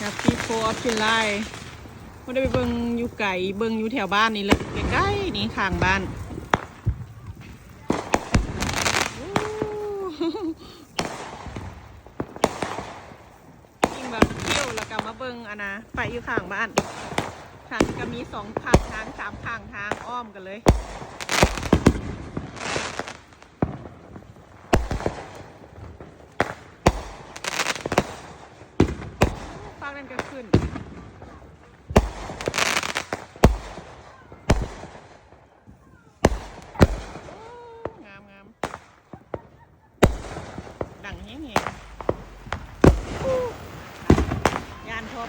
Happy Fourth of July ບໍ່ໄດ້ໄປເບິ່ງຢູ່ໄກ ເບິ່ງຢູ່ແຖວບ້ານນີ້ເລີຍ ໃກ້ໆນີ້ ຂ້າງບ້ານ. ໂອ້ ຍິ່ງແບບທ່ຽວ ແລ້ວກໍມາເບິ່ງອັນນະ ໄຟຢູ່ຂ້າງບ້ານ. ທາງນີ້ກໍມີສອງຂ້າງທາງ ສາມຂ້າງທາງ ອ້ອມກັນເລີຍ. ຟາກນັ້ນກໍຂຶ້ນ. ໂອ້ ງາມໆ ດັງແຮງໆ. ໂອ້ ຢ້ານພ້ອມ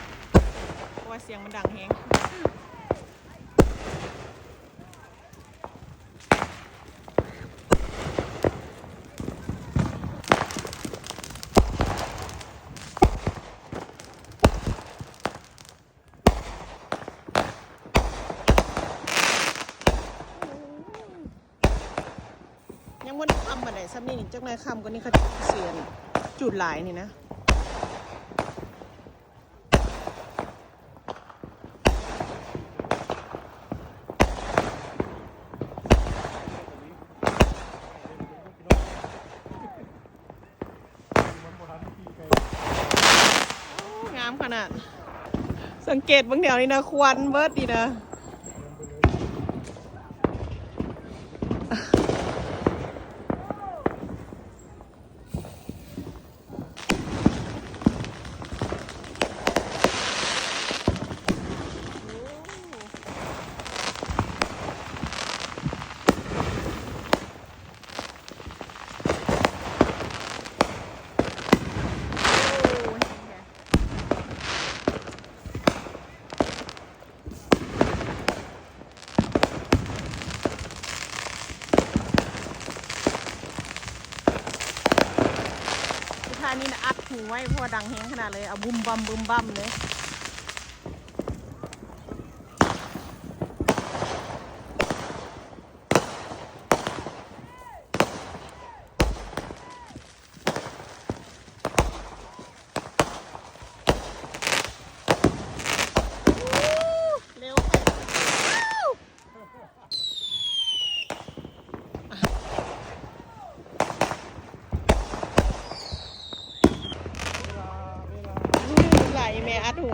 ເພາະວ່າສຽງມັນດັງແຮງ. ຍັງບໍ່ໄດ້ຄ່ຳປານໃດ ສ່ຳນີ້ຈັກໜ້ອຍຄ່ຳກວ່ານີ້ ເຂົາເຈົ້າຊິອັນ ຈູດຫຼາຍນີ້ນະ. ໂອ້ ງາມຂະໜາດ ສັງເກດເບິ່ງແຖວນີ້ນະ ຄວັນເບິດນີ້ນະ. ສຸດທ້າຍນີ້ນະ ອັດຫູໄວ້ ເພາະວ່າດັງແຮງຂະໜາດເລີຍ ເອົາບຸມບຳ ບຶມບຳເລີຍ. ເລັວໄປ ໄຫຼແມ່ອັດຫູ.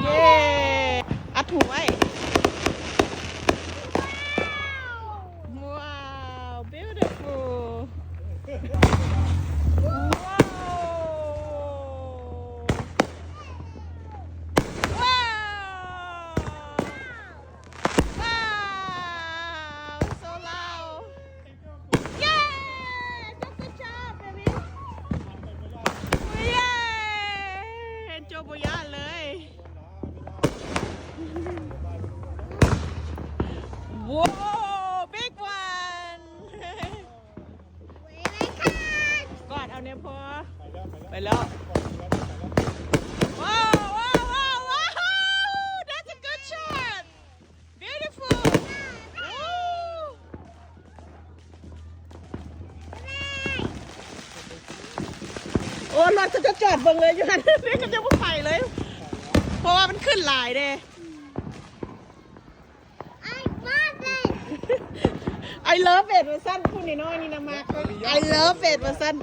ເຢ້ ອັດຫູໄວ້. ວ້າວ beautiful. ວ້າວ ວ້າວ ວ້າວ so loud. Yay! Good job, baby. Yay! ເຈົ້າບໍ່ຢ້ານເລີຍ. Wow, big one. ກອດເອົາແນ່ພໍ່. ໄປແລ້ວ. ວ້າວ ວ້າວ ວ້າວ ວ້າວ that's a good shot. Beautiful. ໂອ້ ລົດເຂົາເຈົ້າຈອດເບິ່ງເລີຍຢູ່ຫັ້ນ ເຂົາເຈົ້າບໍ່ໄປເລີຍ ເພາະວ່າມັນຂຶ້ນຫຼາຍເດ້. I love it. I love it ວ່າຊັ້ນ ຜູ້ນ້ອຍໆນີ້ນະ ມັກ I love it ວ່າຊັ້ນ.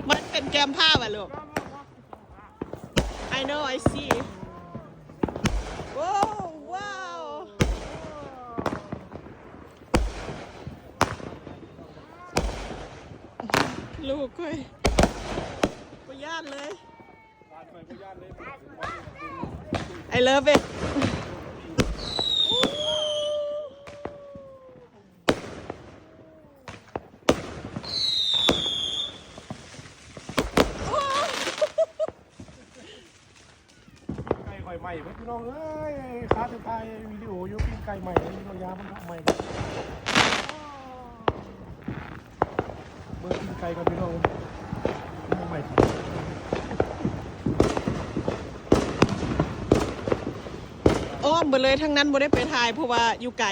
ມັນເປັນແກມພ້າຫວາລູກ? I know, I see. ໂອ້ ວ້າວ ລູກຂ້ອຍ ບໍ່ຢ້ານເລີຍ. I love it. ໄກ່ຂ້ອຍໄໝ້ເບິດພີ່ນ້ອງເອີຍ ຄາໄປຖ່າຍວິດີໂອຢູ່ ປີ້ງໄກ່ໄໝ້ ພີ່ນ້ອງ ຢາມັນໄໝ້ ເບິ່ງປີ້ງໄກ່ກ່ອນພີ່ນ້ອງ ໄໝ້ ອ້ອມເບິດເລີຍ ທາງນັ້ນບໍ່ໄດ້ໄປຖ່າຍ ເພາະວ່າຢູ່ໄກ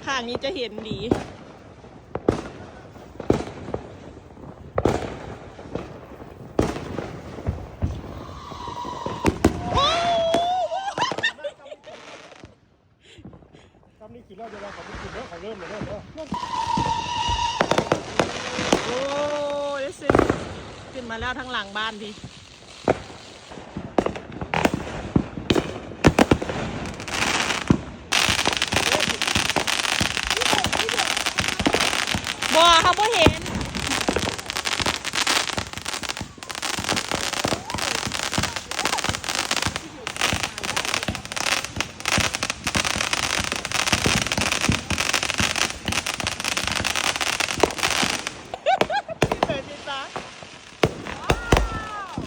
ທາງນີ້ຈະເຫັນດີ. ຊ້ຳນີ້ຂຶ້ນແລ້ວ ເວລາເຂົາຂຶ້ນແລ້ວ ເຂົາເລີ່ມແລ້ວເດີ. ໂອ້ this is ຂຶ້ນມາແລ້ວທາງຫຼັງບ້ານພີ້. ບໍ່ ເຮົາບໍ່ເຫັນ.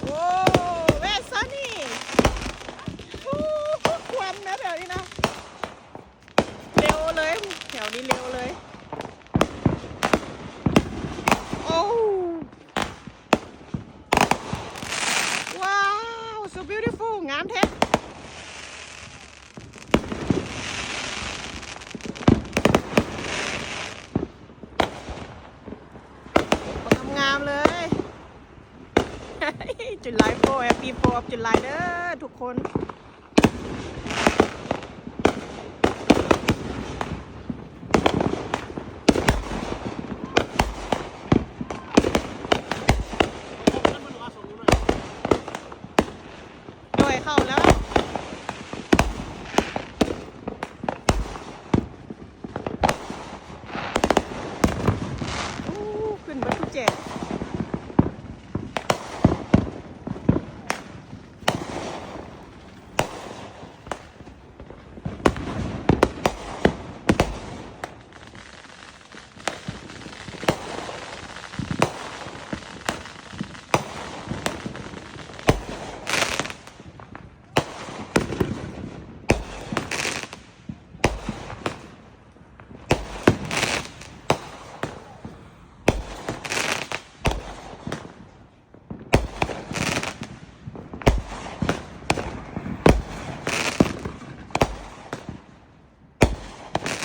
ໂອ້ where's Sunny? ໂອ້ ຄວັນນະແຖວນີ້ນະ ເລັວເລີຍ ແຖວນີ້ເລັວເລີຍ. ໂອ້ ວ້າວ so beautiful ງາມແທ້. ງາມໆເລີຍ. July fourth, Happy fourth of July ເດີທຸກຄົນ. ໂດຍ ເຂົ້າແລ້ວ ໂອ້ ຂຶ້ນເບິດທຸກແຈ.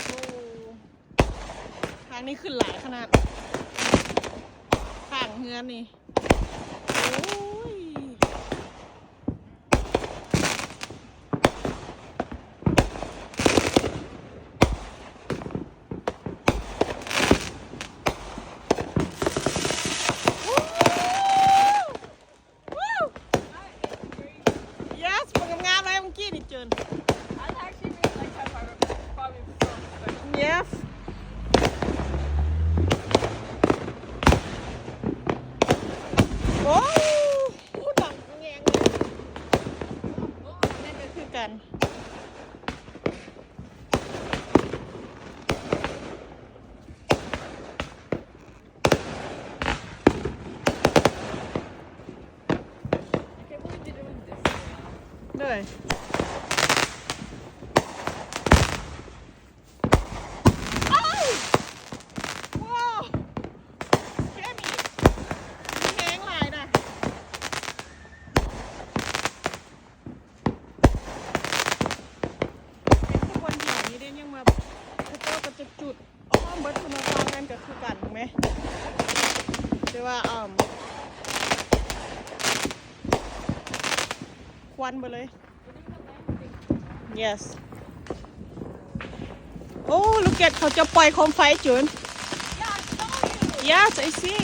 ໂອ້ ທາງນີ້ຂຶ້ນຫຼາຍຂະໜາດ ທາງເຮືອນນີ້ ໂອ້ຍ. ເຢ້ ມັນງາມໆເລີຍເມື່ອກີ້ນີ້ເຈີນ. Yes. ໂອ້ ໜັກແງງເລີຍ. ນີ້ກໍຄືກັນ. ເລີຍ ອ້າວ ວ້າວ ແຄມອີກ ມີແຮງຫຼາຍນະ. ເຫັນແຕ່ຄົນແຖວນີ້ເດ້ ຍັງວ່າເຂົາເຈົ້າກໍຈະຈຸດອ້ອມເບິດ ເພິ່ນວ່າຝັ່ງນັ້ນກໍຄືກັນແມ ແຕ່ວ່າ ອາ ຄວັນເບິດເລີຍ. Yes. Oh, look at ເຂົາຈະປ່ອຍໂຄມໄຟຈູນ. Yes, I see.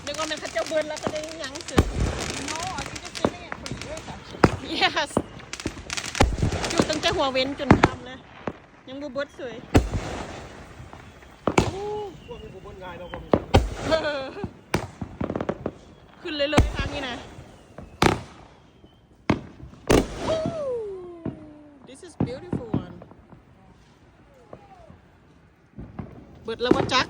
ນຶກວ່າແມ່ນເຂົາເຈົ້າເບິດແລ້ວ ເຂົາເຈົ້າຍັງເສີ. No, I think they're saving it for years, actually. Yes. ຢູ່ຕັ້ງແຕ່ຫົວເວັນຈົນຄ່ຳເລີຍ ຍັງບໍ່ເບິດເສີຍ. ໂອ້ ພວກນີ້ບໍ່ເບິດງ່າຍດອກ ພວກນີ້. ຂຶ້ນເລື້ອຍໆ ທາງນີ້ນະ. ເບິດແລ້ວບໍ່ຈັກ.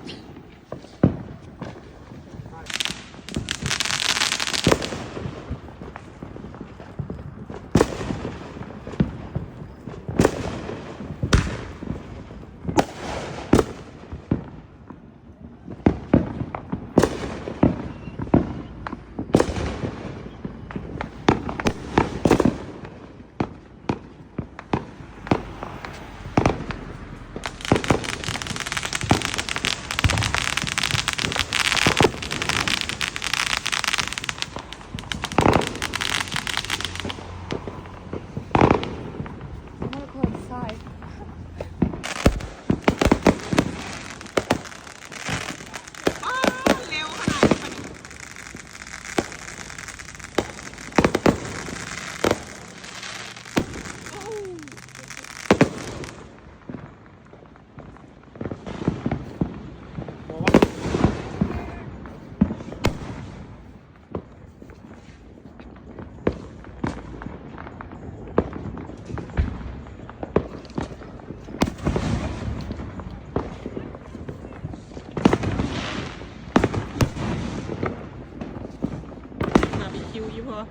ບາບີຄິວອີ່ພໍ່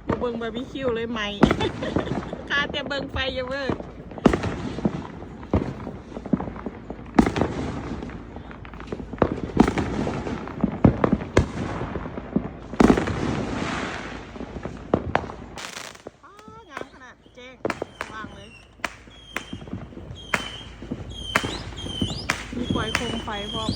ບໍ່ເບິ່ງບາບີຄິວເລີຍ ໄໝ້ ຄາແຕ່ເບິ່ງໄຟຢູ່ເວີ້ຍ. ວ້າ ງາມຂະໜາດ ແຈ້ງສະຫວ່າງເລີຍ. ມີປ່ອຍໂຄມໄຟພ້ອມ.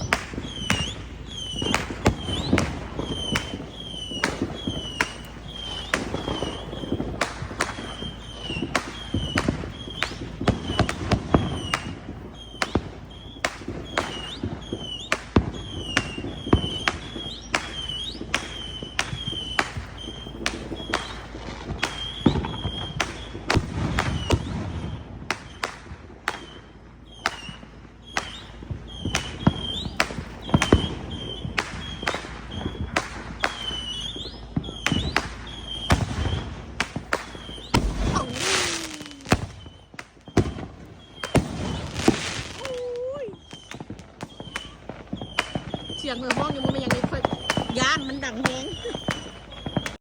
ສຽງເອີຮ້ອງນີ້